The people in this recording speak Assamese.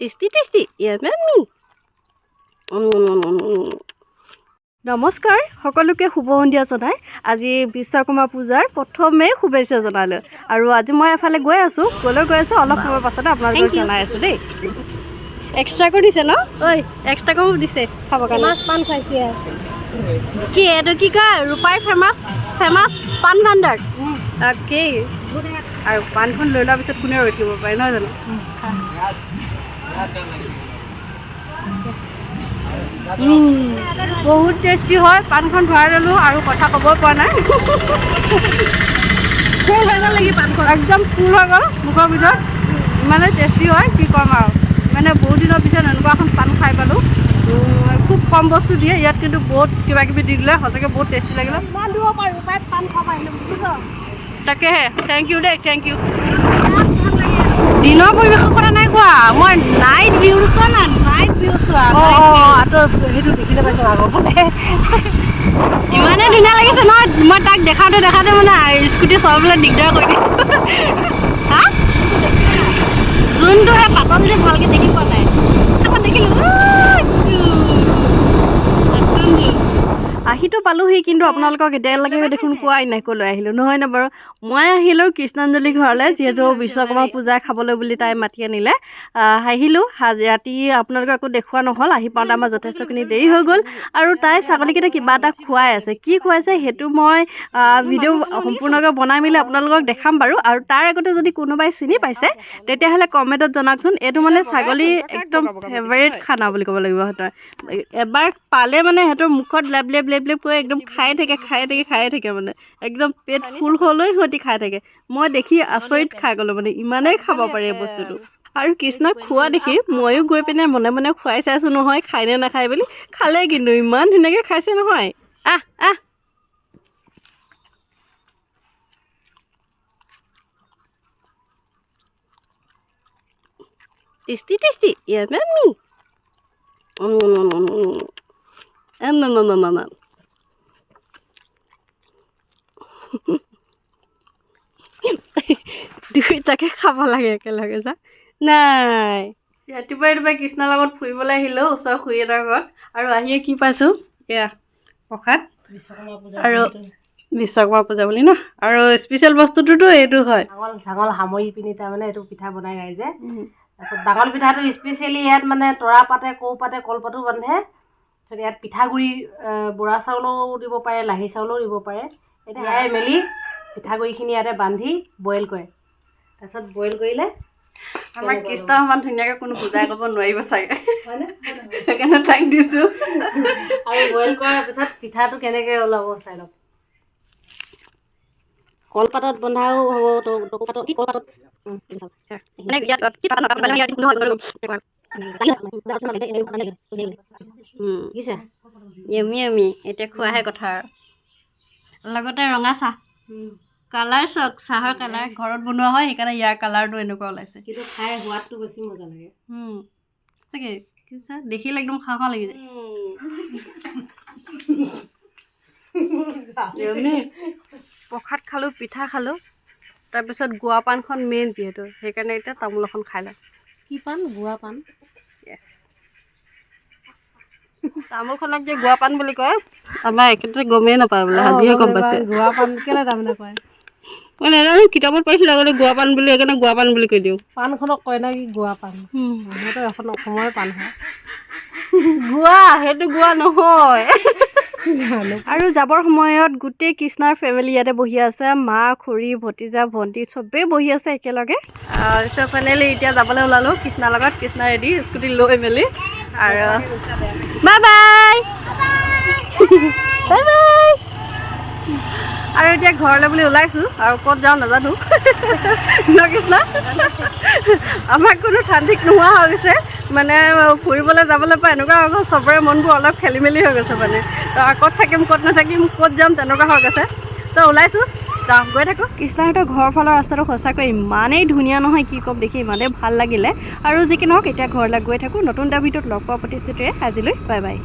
Tasty tasty, yummy. নমস্কাৰ সকলোকে, শুভ সন্ধিয়া জনাই আজি বিশ্বকৰ্মা পূজাৰ প্ৰথমে শুভেচ্ছা জনালোঁ। আৰু আজি মই এফালে গৈ আছোঁ। ক'লৈ গৈ আছোঁ অলপ সময়ৰ পাছতে আপোনালোকক জনাই আছোঁ দেই। এক্সট্ৰাকৈ দিছে ন ঐ, এক্সট্ৰাকৈ দিছে খাবৰ কাৰণে। মাছ পান খুৱাইছোঁ ইয়াৰ। কি এইটো কি কয়, ৰূপাই ফেমাছ ফেমাছ পাণ ভাণ্ডাৰ। অ'কে, আৰু পাণখন লৈ লোৱাৰ পিছত কোনে ৰৈ থাকিব পাৰে, নহয় জানো? বহুত টেষ্টি হয়। পাণখন ভৰাই ল'লোঁ আৰু কথা ক'ব পৰা নাই। ফুল হৈ গ'ল নেকি পাণখন? একদম ফুল হৈ গ'ল মুখৰ ভিতৰত, ইমানেই টেষ্টি হয়, কি ক'ম আৰু। মানে বহুত দিনৰ পিছত এনেকুৱা এখন পাণ খাই পালোঁ। খুব কম বস্তু দিয়ে ইয়াত, কিন্তু বহুত কিবা কিবি দি দিলে। সঁচাকৈ বহুত টেষ্টি লাগিলে। ইমান দূৰৰ পৰা ৰূপাইত পাণ খাব আহিলোঁ, বুজিছ? তাকেহে, thank U দেই, thank U. দিনৰ পৰিৱেশৰ কথা নাই কোৱা মই, নাইট ভিউ চোৱা না, নাইট ভিউ চোৱা। আঁতৰ সেইটো দেখিলে পাইছোঁ আগৰ ফালে। ইমানেই ধুনীয়া লাগিছে নহয়, মই তাক দেখাওঁতে দেখাওঁতে মানে স্কুটি চলাবলৈ দিগদাৰ কৰি দিয়ে। হা, যোনটো সেই পাতল যে ভালকৈ দেখি পোৱা নাই, তাৰপৰা দেখিলোঁ। নতুন জোন আহিতো পালোহি, কিন্তু আপোনালোকক এতিয়ালৈকে দেখোন কোৱাই নাই ক'লৈ আহিলোঁ, নহয় নে বাৰু? মই আহিলোঁ কৃষ্ণাঞ্জলি ঘৰলৈ, যিহেতু বিশ্বকৰ্মা পূজা খাবলৈ বুলি তাই মাতি আনিলে। আহিলোঁ ৰাতি, আপোনালোকক একো দেখুওৱা নহ'ল। আহি পাওঁতে আমাৰ যথেষ্টখিনি দেৰি হৈ গ'ল। আৰু তাই ছাগলীকেইটা কিবা এটা খুৱাই আছে, কি খুৱাইছে সেইটো মই ভিডিঅ' সম্পূৰ্ণকৈ বনাই মেলি আপোনালোকক দেখাম বাৰু। আৰু তাৰ আগতে যদি কোনোবাই চিনি পাইছে, তেতিয়াহ'লে কমেণ্টত জনাওকচোন। এইটো মানে ছাগলীৰ একদম ফেভাৰিট খানা বুলি ক'ব লাগিব। সিহঁতৰ এবাৰ পালে মানে সিহঁতৰ মুখত লেপ লেপ লেপ লেপ কৰি একদম খাই থাকে, খাই থাকে, খাই থাকে, মানে একদম পেট ফুল হ'লেও সিহঁতি খাই থাকে। মই দেখি আচৰিত খাই গ'লোঁ, মানে ইমানেই খাব পাৰে এই বস্তুটো। আৰু কৃষ্ণক খোৱা দেখি ময়ো গৈ পিনে মনে মনে খুৱাই চাইছোঁ নহয়, খায় নে নাখায় বুলি। খালে কিন্তু, ইমান ধুনীয়াকৈ খাইছে নহয়। আহ আহ, টেষ্টি টেষ্টি, য়ামি। এম। দুয়োটাকে খাব লাগে একেলগে। যা নাই, ৰাতিপুৱাই ৰাতিপুৱাই কৃষ্ণৰ লগত ফুৰিবলৈ আহিলোঁ ওচৰৰ খুৰী এটাৰ ঘৰত। আৰু আহিয়ে কি পাইছোঁ, এয়া প্ৰসাদ। বিশ্বকৰ্মা পূজা। আৰু বিশ্বকৰ্মা পূজা বুলি ন, আৰু স্পেচিয়েল বস্তুটোতো এইটো হয়। নাঙল চাঙল সামৰি পিনি তাৰমানে এইটো পিঠা বনাই ৰাইজে। তাৰপিছত ডাঙৰ পিঠাটো স্পেচিয়েলি ইয়াত মানে তৰা পাতে, কৌপাতে, কলপাতো বান্ধে। তাৰপিছত ইয়াত পিঠাগুড়ি, বৰা চাউলও দিব পাৰে, লাহি চাউলো দিব পাৰে। এতিয়া তিয়াই মেলি পিঠাগুড়িখিনি ইয়াতে বান্ধি বইল কৰে। তাৰপিছত বইল কৰিলে আমাৰ কৃষ্ণ সমান ধুনীয়াকৈ কোনো বুজাই ক'ব নোৱাৰিব চাগে। হয়নে? সেইকাৰণে তাইক দিছোঁ। আৰু বইল কৰাৰ পিছত পিঠাটো কেনেকৈ ওলাব চাই লওক। কলপাতত বন্ধাও হ'ব, টকৌপাতত কি কলপাতত। মানে ইয়াত কি পাত দেখিছা? য়মি য়মি। এতিয়া খোৱাহে কথা। আৰু লগতে ৰঙা চাহ। কালাৰ চাওক, চাহৰ কালাৰ। ঘৰত বনোৱা হয়, সেইকাৰণে ইয়াৰ কালাৰটো এনেকুৱা ওলাইছে। কিন্তু খাই সোৱাদটো বেছি মজা লাগে। সঁচাকৈ কি চাহ দেখিলে একদম খাওঁ খাওঁ লাগি যায়। য়মি। প্ৰসাদ খালোঁ, পিঠা খালোঁ, তাৰপিছত গোৱা পাণখন মেইন যিহেতু, সেইকাৰণে এতিয়া তামোল এখন খাই লওঁ। কি পাণ? গোৱা পাণ? য়েছ, তামোলখনক যে গোৱা পাণ বুলি কয়, আমাৰ একেটাতে গমেই নাপায় বোলে, আজিহে গম পাইছে। গোৱা পাণ কেলৈ তাৰমানে কয়? মই নাজানো, কিতাপত পাইছিলোঁ আগতে গোৱা পাণ বুলি, সেইকাৰণে গোৱা পাণ বুলি কৈ দিওঁ। পাণখনক কয় না কি গোৱা পাণ? সেইটো এখন অসমৰে পাণ হয়। গোৱা, সেইটো গোৱা নহয়। জানো। আৰু যাবৰ সময়ত গোটেই কৃষ্ণাৰ ফেমিলি ইয়াতে বহি আছে। মা, খুৰী, ভতিজা, ভণ্টি চবেই বহি আছে একেলগে। চ' ফাইনেলি এতিয়া যাবলৈ ওলালোঁ কৃষ্ণাৰ লগত। কৃষ্ণা ৰেডি, স্কুটি লৈ মেলি। আৰু বাই বাই, বাই বাই। আৰু এতিয়া ঘৰলৈ বুলি ওলাইছোঁ আৰু ক'ত যাওঁ নাজানো ন কৃষ্ণা? আমাৰ কোনো ঠান ঠিক নোহোৱা হৈ গৈছে। মানে ফুৰিবলৈ যাবলৈ পৰা এনেকুৱা হৈ গ'ল, চবৰে মনবোৰ অলপ খেলি মেলি হৈ গৈছে। মানে ক'ত থাকিম, ক'ত নাথাকিম, ক'ত যাম, তেনেকুৱা হৈ গৈছে। তো ওলাইছোঁ, যাওঁ, গৈ থাকোঁ। কৃষ্ণাহঁতৰ ঘৰৰ ফালৰ ৰাস্তাটো সঁচাকৈ ইমানেই ধুনীয়া নহয়, কি ক'ম, দেখি ইমানেই ভাল লাগিলে। আৰু যি কি নহওক, এতিয়া ঘৰলৈ গৈ থাকোঁ। নতুন এটা ভিডিঅ'ত লগ পোৱাৰ প্ৰতিশ্ৰুতিৰে আজিলৈ বাই বাই।